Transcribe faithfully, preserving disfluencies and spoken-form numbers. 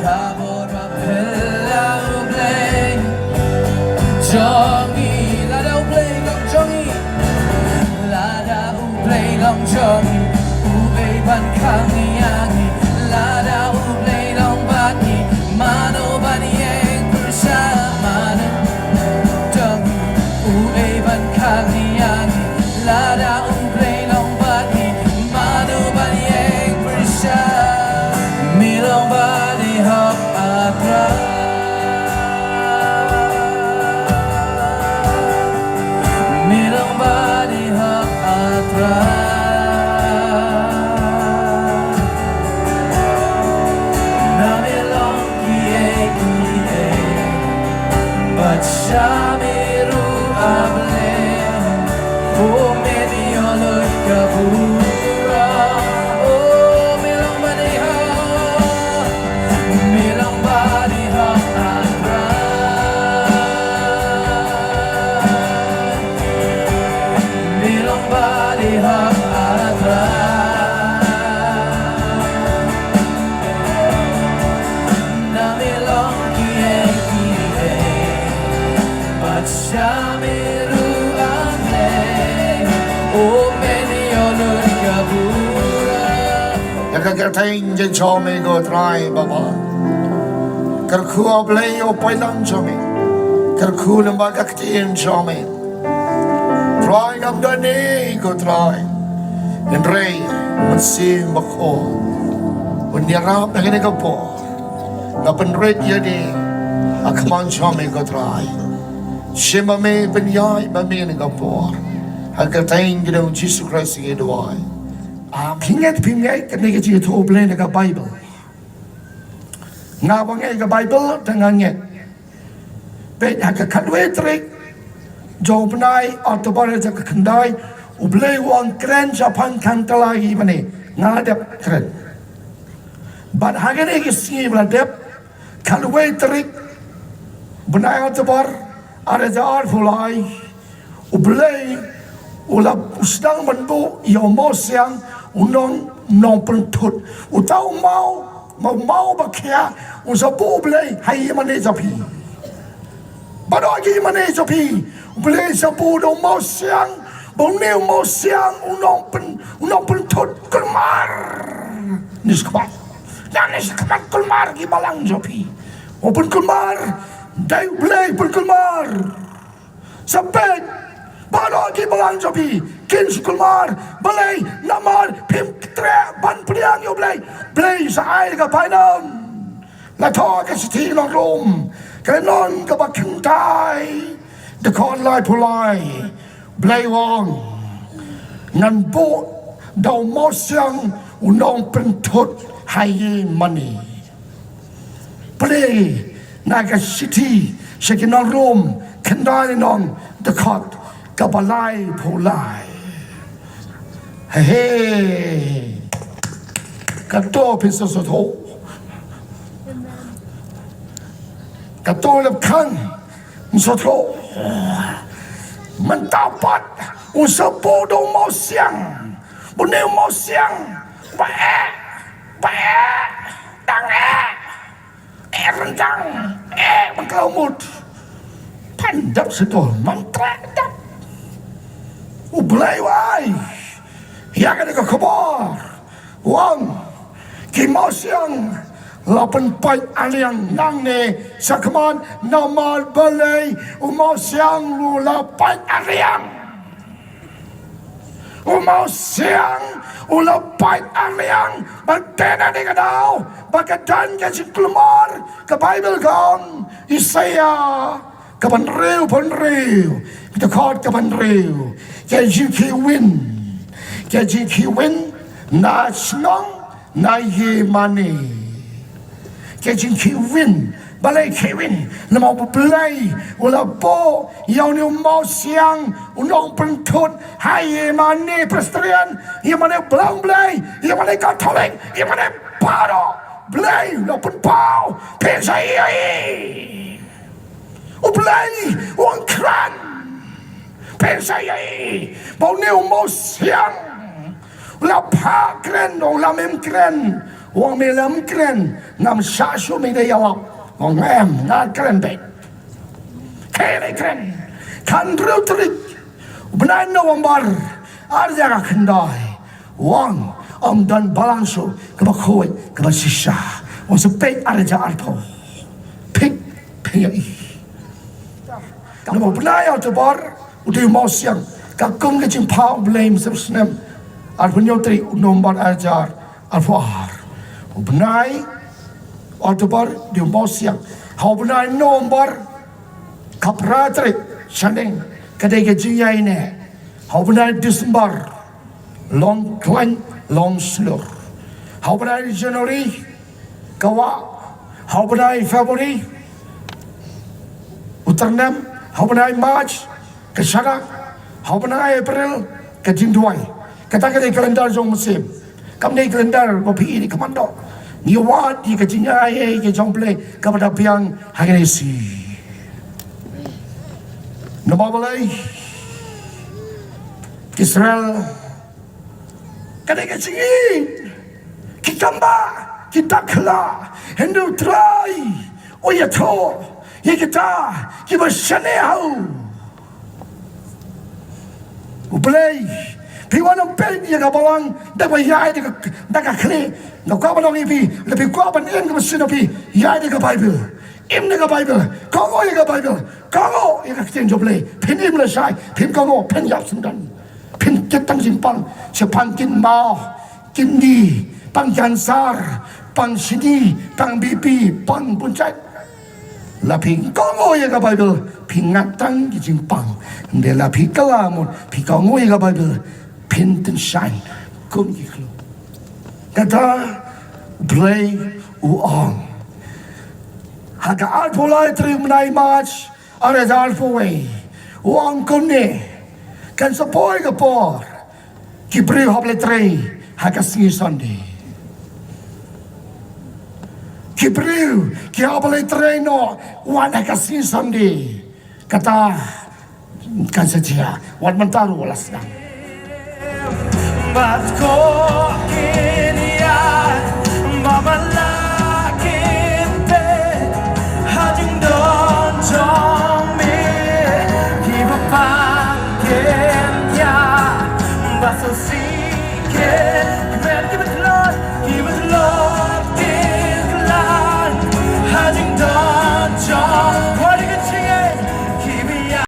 Tabor ba pela U Blei jong ngi, lada U Blei long jong ngi, lada U Blei long jong ngi, u ei ban khang ïa ngi, lada U Blei long bad ngi, mano ban ïeng pyrshah, mano jong ngi, u ei ban khang ïa ngi, lada U Blei long bad ngi, mano ban ïeng pyrshah. Me long bad ngi hok, A Trai. Me long bad ngi hok, A Trai. Na me long kiei kiei bad sha me ruh, A Blei. O me ïoh lut ka burom. O me long bad ngi hok, me long bad ngi hok, A Trai. Me long bad ngi hok, A Trai. Na me long kiei kiei bad sha me ruh, A Blei. O me ïoh lut ka burom. Ïa ka kyrteng jong me ko Trai Baba. Kyrkhu, A Blei, ïa u paidlang jong me. Kyrkhu lyngba ka ktien jong me. Trai, ngam don ei ko Trai, hynrei Mynsiem Bakhuid un ïarap ha kane ka por. Nga pynrit ïa lade ha khmat jong me ko Trai. Shim ba me, pynïaid ba me ha kane ka por. Ha ka kyrteng jong u Jisu Khrist ngi duwai. Amen. Phi ngeit, phi ngeit kane ka jingïathuh U Blei na ka Baibl? Nga ba ngeit ka Baibl, te nga ngeit. Peit ha ka khatwei tarik jong u bnai October jong ka khyndai, U Blei u ong kren shaphang khang kylla ïa i mane. Nga la dep kren. Bad ha kane ka sngi ba la dep, khatwei tarik bnai October, ar hajar arphew lai, U Blei u la, u sdang ban buh ïa u mawsiang, u nong, nongpynthut. Uta u maw, maw, maw ba khia, un sa buh U Blei ha i mane jong phi. Baroh ki mane jong phi, U Blei sa buh da u mawsiang, ba une u mawsiang u nongpyn, u nongpynthut kulmar. Ngi sngewkhmat. Ngi sngewkhmat kulmar ki balang jong phi. U pynkulmar, dei U Blei pynkulmar. Sa peit, baroh ki balang jong phi kin shu kulmar. Balei? Namar phim treh ban pdiang ïa U Blei. Blei sa ai ka bainong. La thoh ka shithi ki nong Rom, ka lynnong kaba khyndai, dkhot laiphew lai. Blei u ong, ngan buh da u mawsiang u nongpynthut ha i mane. Pule na ka shithi sha ki nong Rom, khyndai lynnong, dkhot kaba laiphew lai. He, he. Kato phin sa sngewthuh. Kato lep khang sngewthuh. Mynta pat u sa buh da u mawsiang. Bun ne u mawsiang. Ba eh, ba eh, dang eh. Eh, ryndang, eh, ban khlaw mut. Pyndonkam sdang, mynta dap. U Blei u ai ïa kane ka khubor. U ong, ki mawsiang la pynpait aliang nangne shakhmat namar balei u mawsiang u la pait aliang. U mawsiang u la pait aliang, bad te na kane ka daw, ba ka don ka jingkulmar, ka Baibl ka ong, Isaïah, kaba hynriew phew hynriew, dkhot kaba hynriew, ka jingkhih win, ka jingkhih win, na shnong, na i mane. Ka jingkhih win, balei khih win? Namar ba U Blei u la buh ïa une u mawsiang u nongpynthut ha i mane Presbyterian, i mane Balang Blei, i mane Katholik, i mane baroh. Blei u la pynpaw, phin sa ïohi. U Blei u ong kren, phin sa ïohi ba une u mawsiang u la phah kren, u la mem kren, Ong me lem kren, ngam shah shuh me da ïalap. Ong em, nga kren beit. Kei me kren. Kan riu tarik u bnai November, ar hajar khyndai. Ong, ym don balang shuh kaba khuid kaba shisha. Ong sa peit ar hajar arphew. Peit, peit ïa i. Namar u bnai October u dei u mawsiang. Ka kum ka jingpha U Blei mynstep snem. Arphew hynñiew tarik u November ar hajar arphew ar. U bnai October u dei u mawsiang. Ha u bnai November ka phra tarik shaneng ka dei ka jingïaineh. Ha u bnai December long khlaiñ long shlur. Ha u bnai January ka wah. Ha u bnai February u tyrnem. Ha u bnai March ka sharak. Ha u bnai April ka jingduwai. Kata ka dei kalendar jong u mynsiem. Kam dei kalendar ba phi ïohi kumno. Ngi wad ïa ka jingaiei ka jong U Blei kaba da biang ha kane ka sngi. Namar balei? Ki Israel ka dei ka jingïeit. Ki kam ba, ki da khlaiñ, hynrei U Trai u ïathuh ïa kita kiba shaniah ha u. U Blei, phi wan ym peit ïa ka balang da ba ïaid da ka, da ka khlieh. Nga kwah ban ong ïa phi, lada phi kwah ban im ka mynsiem phi, ïaid da ka Baibl. Im da ka Baibl, kohnguh ïa ka Baibl, kohnguh ïa ka ktien jong U Blei. Phin im lashai, phin kohnguh, phin ïap syndon. Phin kit tang jingpang shaphang kit maw, kidney, pang cancer, pang shini, pang B P, pang bunsait. Lada phi kohnguh ïa ka Baibl, phi ngat tang ki jingpang. Hynrei lada phi kylla mut phi kohnguh ïa ka Baibl, phin tyngshaiñ kum ki khlur. Kata U Blei u ong. Ha ka arphew lai tarik u bnai March, ar hajar arphew wei, u ong kumne, kan sa poi ka por ki briew hap leit trei ha ka sngi Sunday. Ki briew ki hap leit trei noh wat ha ka sngi Sunday. Kata kan sa jia, wat mynta ruh la sdang. Bad ko kin ïaid ba ma la kin peit ha jingdon jong me, kiba pang kin ïaid ba sngewsih.